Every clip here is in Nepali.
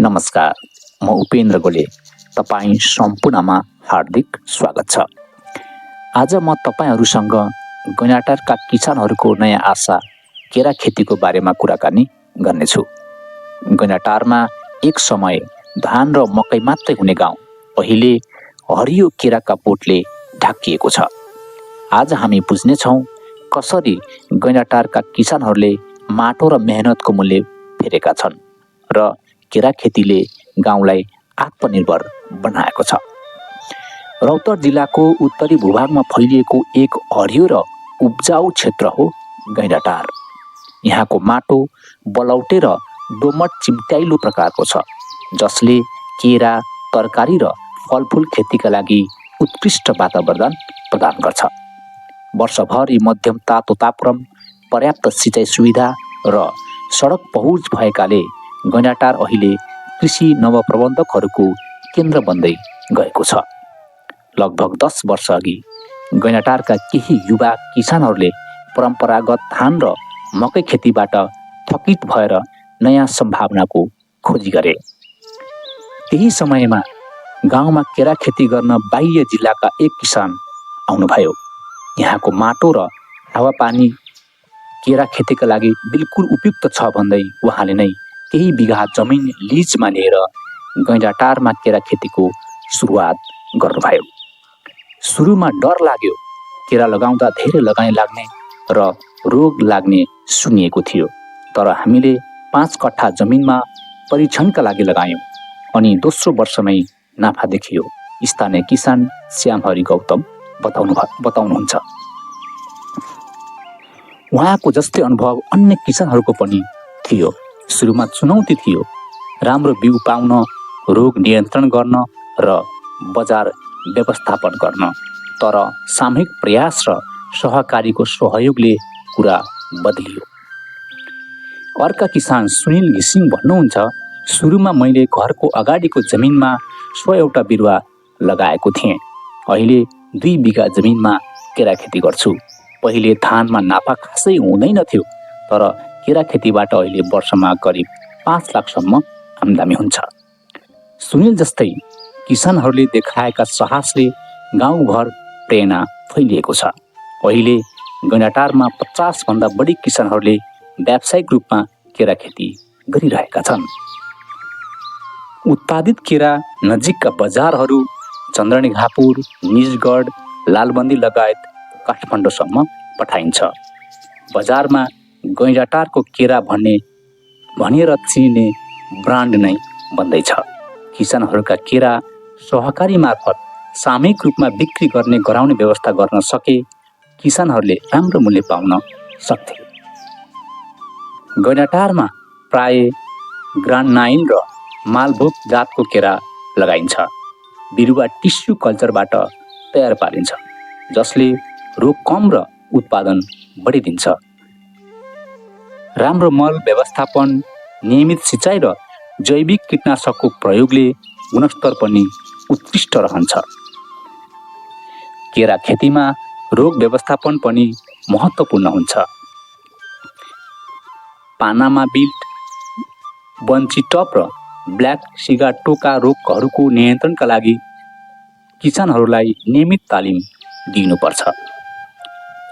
नमस्कार, म उपेन्द्र गोले। तपाईँ सम्पूर्णमा हार्दिक स्वागत छ। आज म तपाईँहरूसँग गैँडाटारका किसानहरूको नयाँ आशा केरा खेतीको बारेमा कुराकानी गर्नेछु। गैँडाटारमा एक समय धान र मकै मात्रै हुने गाउँ अहिले हरियो केराका बोटले ढाकिएको छ। आज हामी बुझ्नेछौँ कसरी गैँडाटारका किसानहरूले माटो र मेहनतको मूल्य फेरेका छन् र केरा खेतीले गाउँलाई आत्मनिर्भर बनाएको छ। रौतहट जिल्लाको उत्तरी भूभागमा फैलिएको एक हरियो र उब्जाउ क्षेत्र हो गैँडाटार। यहाँको माटो बलौटे र दोमट चिम्ट्याइलो प्रकारको छ, जसले केरा, तरकारी र फलफुल खेतीका लागि उत्कृष्ट वातावरण प्रदान गर्छ। वर्षभरि मध्यम तातो तापक्रम, पर्याप्त सिँचाइ सुविधा र सडक पहुँच भएकाले गैँडाटार अहिले कृषि नवप्रबन्धकहरूको केन्द्र बन्दै गएको छ। लगभग 10 वर्ष अघि गैँडाटारका केही युवा किसानहरूले परम्परागत धान र मकै खेतीबाट थकित भएर नयाँ सम्भावनाको खोजी गरे। त्यही समयमा गाउँमा केरा खेती गर्न बाह्य जिल्लाका एक किसान आउनुभयो। यहाँको माटो र हावापानी केरा खेतीका लागि बिल्कुल उपयुक्त छ भन्दै उहाँले नै केही बिघा जमिन लिजमा लिएर गैँडाटारमा केरा खेतीको सुरुवात गर्नुभयो। सुरुमा डर लाग्यो, केरा लगाउँदा धेरै लगानी लाग्ने र रोग लाग्ने सुनिएको थियो। तर हामीले 5 कट्ठा जमिनमा परीक्षणका लागि लगायौँ अनि दोस्रो वर्षमै नाफा देखियो। स्थानीय किसान श्यामहरि गौतम बताउनुहुन्छ। उहाँको जस्तै अनुभव अन्य किसानहरूको पनि थियो। सुरुमा चुनौती थियो राम्रो बिउ पाउन, रोग नियन्त्रण गर्न र बजार व्यवस्थापन गर्न। तर सामूहिक प्रयास र सहकारीको सहयोगले कुरा बदलियो। अर्का किसान सुनिल घिसिङ भन्नुहुन्छ, सुरुमा मैले घरको अगाडिको जमिनमा 100 बिरुवा लगाएको थिएँ। अहिले 2 बिघा जमिनमा केरा खेती गर्छु। पहिले धानमा नाफा खासै हुँदैनथ्यो, तर केरा खेतीबाट अहिले वर्षमा करिब 5 लाखसम्म आम्दानी हुन्छ। सुनिल जस्तै किसानहरूले देखाएका साहसले गाउँभर प्रेरणा फैलिएको छ। अहिले गैँडाटारमा 50 भन्दा बढी किसानहरूले व्यावसायिक रूपमा केरा खेती गरिरहेका छन्। उत्पादित केरा नजिकका बजारहरू चन्द्रनीघापुर, निजगढ, लालबन्दी लगायत काठमाडौँसम्म पठाइन्छ। बजारमा गैँडाटारको केरा भनेर चिनिने ब्रान्ड नै बन्दैछ। किसानहरूका केरा सहकारी मार्फत सामूहिक रूपमा बिक्री गर्ने गराउने व्यवस्था गर्न सके किसानहरूले राम्रो मूल्य पाउन सक्थे। गैँडाटारमा प्राय ग्रान्ड 9 र मालभोग जातको केरा लगाइन्छ। बिरुवा टिस्यु कल्चरबाट तयार पारिन्छ, जसले रोग कम र उत्पादन बढिदिन्छ। राम्रो मल व्यवस्थापन, नियमित सिँचाइ र जैविक कीटनाशकको प्रयोगले गुणस्तर पनि उत्कृष्ट रहन्छ। केरा खेतीमा रोग व्यवस्थापन पनि महत्त्वपूर्ण हुन्छ। पानामा बिल्ट, बन्ची टप र ब्ल्याक सिगाटोका रोगहरूको नियन्त्रणका लागि किसानहरूलाई नियमित तालिम दिनुपर्छ।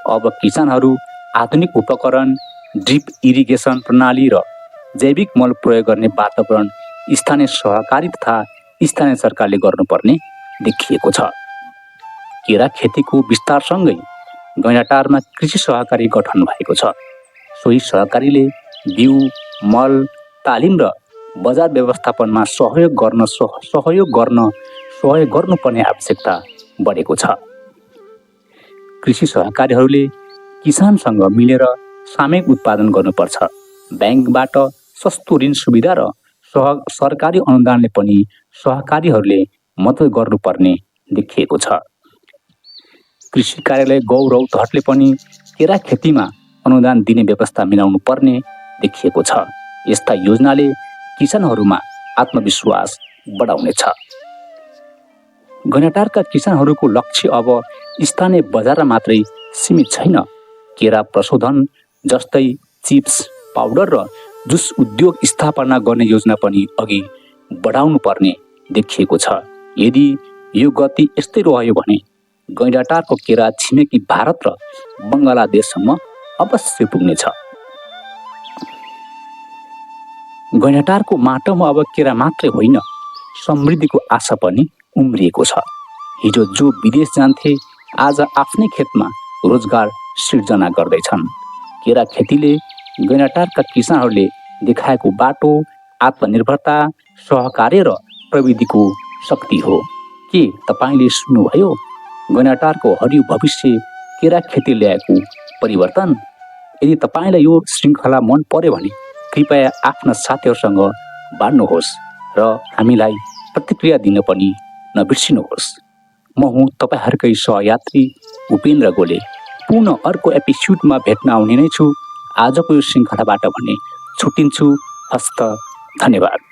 अब किसानहरू आधुनिक उपकरण, ड्रिप इरिगेसन प्रणाली र जैविक मल प्रयोग गर्ने वातावरण स्थानीय सहकारी तथा स्थानीय सरकारले गर्नुपर्ने देखिएको छ। केरा खेतीको विस्तारसँगै गैँडाटारमा कृषि सहकारी गठन भएको छ। सोही सहकारीले बिउ, मल, तालिम र बजार व्यवस्थापनमा सहयोग गर्नुपर्ने आवश्यकता बढेको छ। कृषि सहकारीहरूले किसानसँग मिलेर सामूहिक उत्पादन गर्नुपर्छ। ब्याङ्कबाट सस्तो ऋण सुविधा र सरकारी अनुदानले पनि सहकारीहरूले मद्दत गर्नुपर्ने देखिएको छ। कृषि कार्यालय रौतहटले पनि केरा खेतीमा अनुदान दिने व्यवस्था मिलाउनु पर्ने देखिएको छ। यस्ता योजनाले किसानहरूमा आत्मविश्वास बढाउनेछ। गैँडाटारका किसानहरूको लक्ष्य अब स्थानीय बजारमा मात्रै सीमित छैन। केरा प्रशोधन जस्तै चिप्स, पाउडर र जुस उद्योग स्थापना गर्ने योजना पनि अघि बढाउनु पर्ने देखिएको छ। यदि यो गति यस्तै रह्यो भने गैंडाटारको केरा छिमेकी भारत र बङ्गलादेशसम्म अवश्य पुग्नेछ। गैंडाटारको माटोमा अब केरा मात्रै होइन, समृद्धिको आशा पनि उम्रिएको छ। हिजो जो विदेश जान्थे आज आफ्नै खेतमा रोजगार सिर्जना गर्दैछन्। केरा खेतीले गैंडाटारका किसानहरूले देखाएको बाटो आत्मनिर्भरता, सहकार्य र प्रविधिको शक्ति हो। के तपाईँले सुन्नुभयो गैंडाटारको हरियो भविष्य केरा खेती ल्याएको परिवर्तन? यदि तपाईँलाई यो श्रृङ्खला मन पर्यो भने कृपया आफ्ना साथीहरूसँग बाँड्नुहोस् र हामीलाई प्रतिक्रिया दिन पनि नबिर्सिनुहोस्। म हुँ तपाईँहरूकै सहयात्री उपेन्द्र गोले। पुनः अर्को एपिसोडमा भेट्न आउने नै छु। आजको यो श्रृङ्खलाबाट भने छुट्टिन्छु। हस्त, धन्यवाद।